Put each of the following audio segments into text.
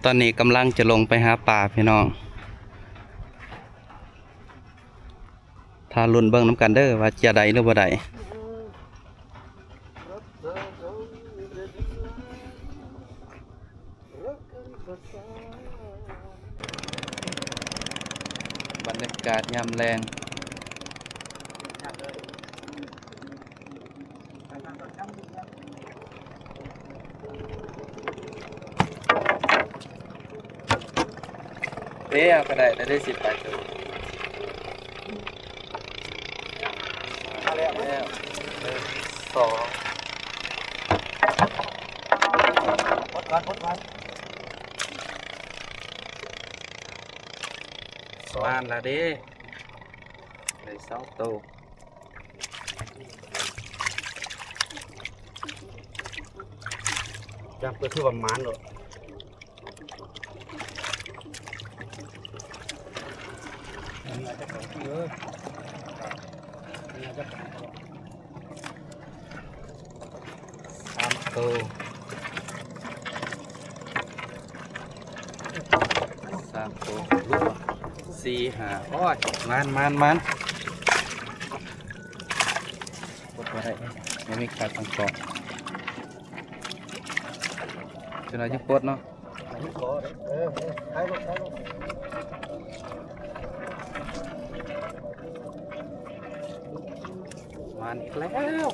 ຕອນນີ້ກຳລັງຈະລົງໄປຫາປາພີ່ນ້ອງ ຖ້າລຸ້ນເບິ່ງນຳກັນເດີວ່າຈະໄດ້ຫຼືບໍ່ໄດ້. ບັນຍາກາດຍາມແລງ. ເດ້ ເອົາກະໄດ້ ໄດ້ສິບປາຍໂຕ. ມາແລ້ວ ແລ້ວ ໜຶ່ງ ສອງ ປົດກ່ອນ ປົດກ່ອນ ມາລະເດ້ ໄດ້ສອງໂຕ. ຈັບກໍຖືວ່າໝານໂລດ. ສາມໂຕ ສາມໂຕ ສີ່ ຫ້າ ໂອ້ຍ ໝານ ໝານ ໝານ. ປົດບໍ່ໄດ້ ຍັງມີຂາດສອງເກາະ ຈົນວ່າຍັງປົດເນາະ. ເອີ ເອີ ໄປລູກ ໄປລູກ ມາອີກແລ້ວ.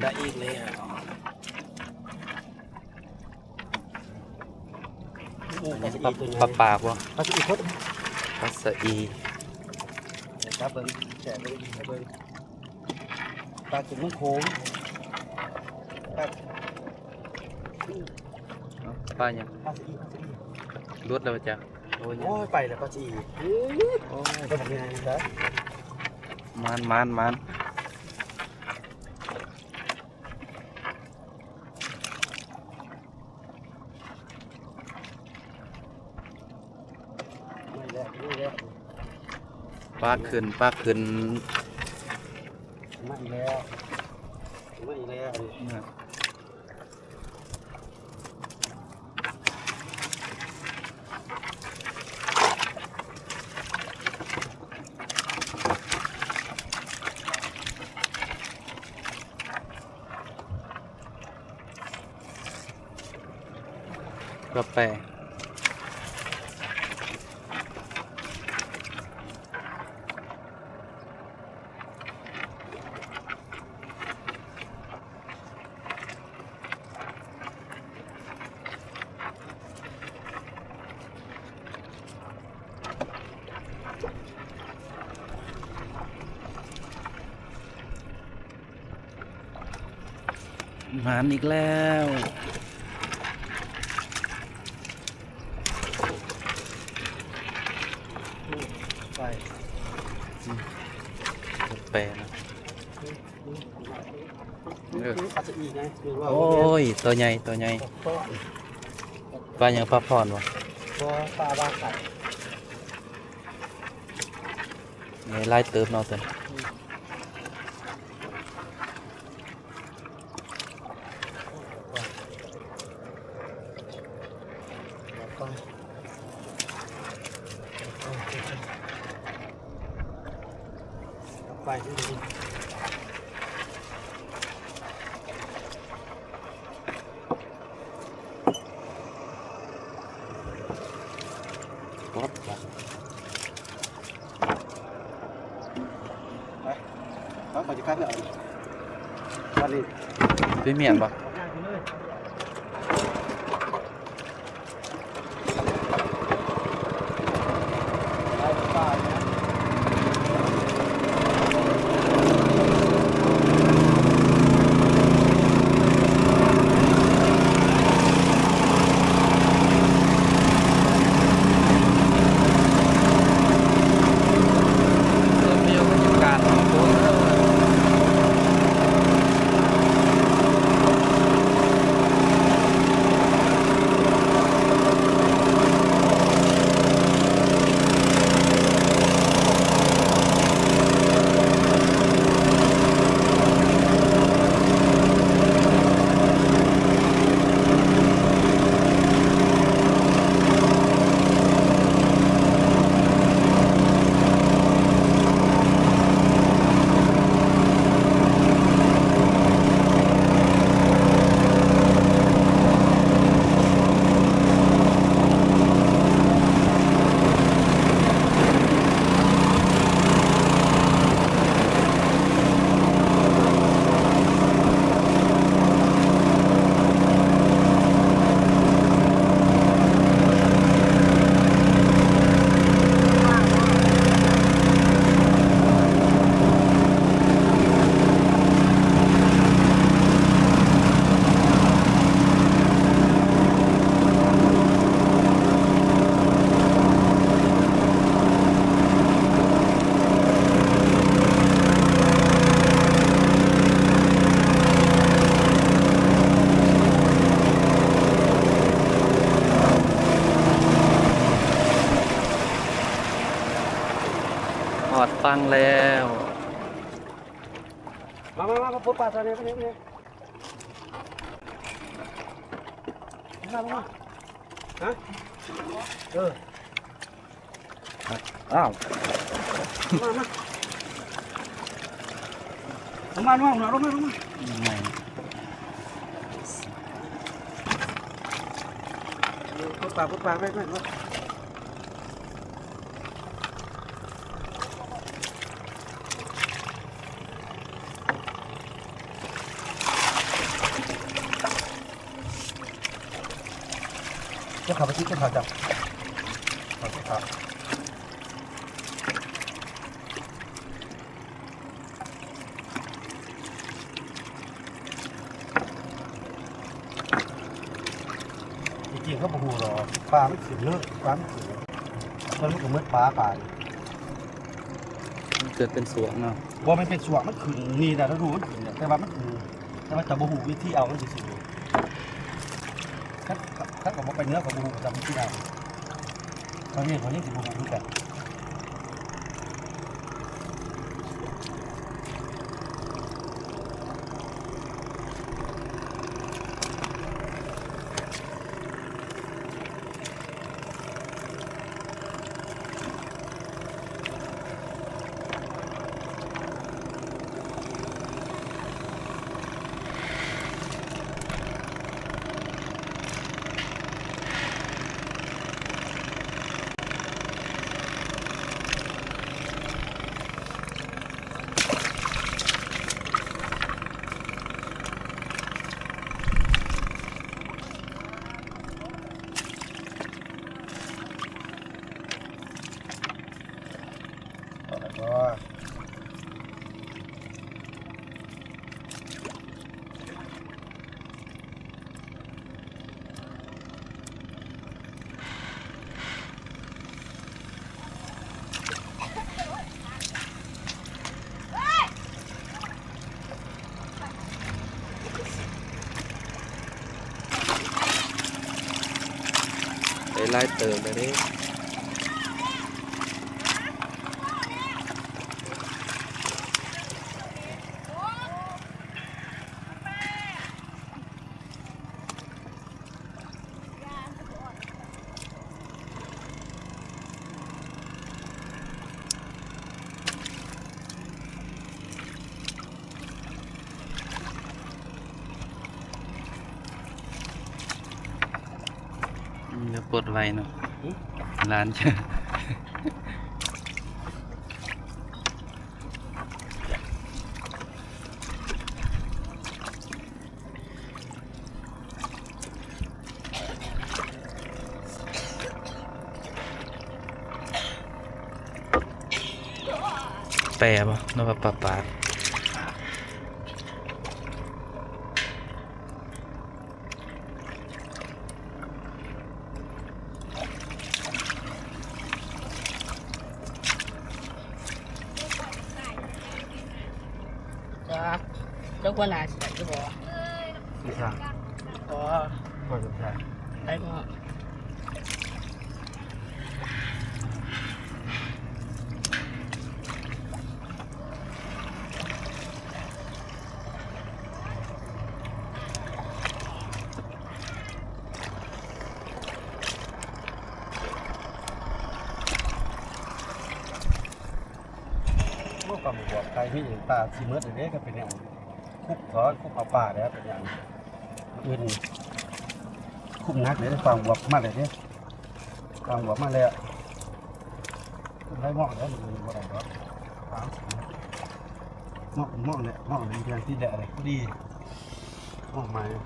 ໄດ້ອີກແລ້ວ. ໂອ້ ອັນນີ້ປາ ປາ ປາປາກບໍ່? ປາສະອີ ປາສະອີ ຈັບເບິ່ງ ແກະເບິ່ງ ເບິ່ງ. ປາກິນເມືອງໂຂງ ປາ ເອົ້າ ປາຫຍັງ? ປາສະອີ ປາສະອີ ຫຼຸດແລ້ວບໍ່ຈັກ. ໂອ້ຍ ໂອ້ຍ ໄປແລ້ວປາສະອີ. ໂອ້ຍ ໂອ້ຍ ໂຕບັກໃຫຍ່ຊະ. ໝານ ໝານ ໝານ. ມາອີກແລ້ວ ມາອີກແລ້ວ. ປາກຂຶ້ນ ປາກຂຶ້ນ. ມາອີກແລ້ວ ມາອີກແລ້ວ. ກາແຟ. ໝານອີກແລ້ວ. ໄປ ແປນະ. ເອີ ປາສະອີໄງ ໂອ້ຍ ໂຕໃຫຍ່ ໂຕໃຫຍ່. ປາຫຍັງ? ປາພອນບໍ່? ບໍ່ ປາບາໄຂ່. ນີ້ຫຼາຍເຕີບເນາະຕົວນີ້. ໄປ ໄປ ເຮົາກໍຈະກັບແລ້ວ ອັນນີ້ ໄປມ້ຽນບໍ່? ຕັ້ງແລ້ວ ມາ ມາ ມາ ມາປົດປາຊະນີ້ ນີ້ ນີ້ ມາ ມາ ມາ ຮະ ເອີ ອ້າວ ມາ ມາ ລົງມາ ລົງມາ ລົງມາ ລົງມາ ປົດປາ ປົດປາ ໄປ ໄປ ໄປ. ເຈົ້າຂ້າໄປຕິດເຈົ້າຂ້າເຈົ້າ ເຈົ້າຂ້າ ທີ່ຈິງເຂົາບໍ່ຮູ້ດອກ ປາມັນຂຶ້ນເລີຍ ປາມັນຂຶ້ນ ມັນກໍໝົດປາ ປານີ້ ມັນເກີດເປັນຊ່ວງເນາະ ບໍ່ແມ່ນເປັນຊ່ວງ ມັນຂຶ້ນນີ້ນະ ລະດູມັນຂຶ້ນ ແຕ່ວ່າມັນ ແຕ່ວ່າເຈົ້າບໍ່ຮູ້ວິທີເອົາມັນຊື່ໆ ຄັນ ຄັນເຂົາບໍ່ໄປເໜືອ ເຂົາບໍ່ຮູ້ຈຳວິທີເອົາ ເຂົາເຮັດ ເຂົາຍັງຊິບໍ່ຮູ້ຄືກັນ. ໄດ້ຫຼາຍເຕີບແລ້ວເດ້. ອືມ ແລ້ວປົດໄວເນາະ ຫື? ຫຼານ. ແປບໍ່ ຫຼືວ່າປາປາ? ຈັກ ຈັກຫົວໜ້າຊິໄດ້ຢູ່ບໍ່? ຊິສ້າງ ອໍ ຂ້ອຍກໍສ້າງ ໄດ້ບໍ່? ໂອ້ ປາໝວກໄກ່ມີປາຊິໝົດເດ້ ກໍເປັນຫຍັງ ຄຸກຖອນ ຄຸກເອົາປາແລ້ວ ເປັນຫຍັງ ອື່ນ ຄຸກໜັກເດ້ ປາໝວກມາແລ້ວເດ້ ປາໝວກມາແລ້ວ ຄຸກໄດ້ໝອກແລ້ວ ມື້ອື່ນບໍ່ໄດ້ດອກ ເໝາະ ເໝາະແຫຼະ ເໝາະແຫຼະ ເດືອນທີ່ແລ້ວເດ້ ພໍດີ ອອກມາ ນີ້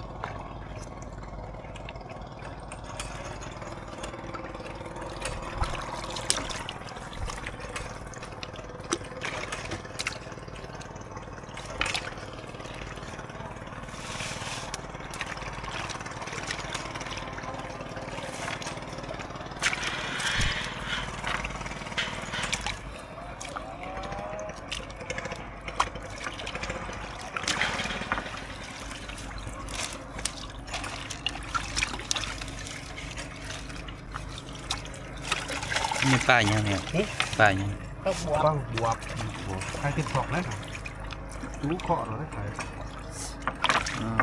ປາຫຍັງນີ້? ຫຶ? ປາຫຍັງ? ເຂົ້າບວບ ບັ້ງບວບ ໃຫ້ຕິດສອກເລີຍ ຕູເຄາະເລີຍ ອ່າ